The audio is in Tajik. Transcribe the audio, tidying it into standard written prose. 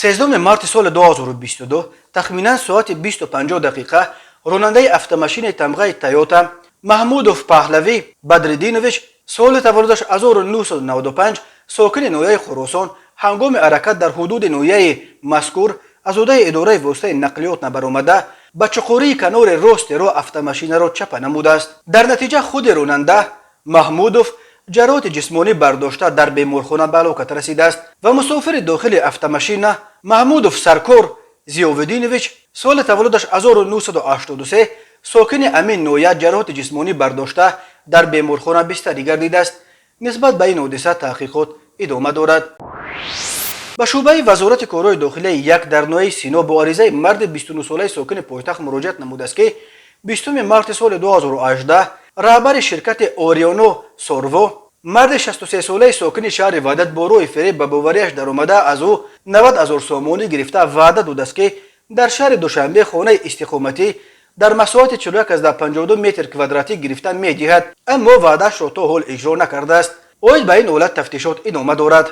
13 марти соли 2022, тахминан соати 20:50 ронандаи автомашинаи тамғаи «Тойота» Маҳмудов Паҳлавӣ Бадриддинович, соли таваллудаш 1995, сокини ноҳияи Хуросон, ҳангоми ҳаракат дар ҳудуди ноҳияи мазкур аз ҳудуди идораи воситаи нақлиёт набаромада, ба чуқурии канори рости роҳ автомашинаро чапа намудааст. Дар натиҷа худи ронанда Маҳмудов ҷароҳати ҷисмонӣ бардошта, дар беморхона ба ҳалокат расидааст ва мусофири дохили автомашина Маҳмудов Саркор Зиёвиддинович, соли таваллудаш 1983, сокини ҳамин ноҳия, ҷароҳати ҷисмонӣ бардошта, дар беморхона бистарӣ гардидааст. Нисбат ба ин ҳодиса таҳқиқот идома дорад. Ба шӯъбаи Вазорати корҳои дохилияи як дар ноҳияи Сино бо аризаи марди 29-солаи сокини пойтахт муроҷиат намудааст, ки 20 марти соли 2018 раҳбари ширкати «Орионо Сорво» марди 63-солаи сокини шаҳри Ваҳдат бо роҳи фиреб ба бовариаш даромада, аз ӯ 90 ҳазор сомонӣ гирифта, ваъда додааст, ки дар шаҳри Душанбе хонаи истиқоматӣ дар масоҳати 41,52 метр квадратӣ гирифта медиҳад, аммо ваъдаашро то ҳол иҷро накардааст. Оид ба ин ҳолат тафтишот идома дорад.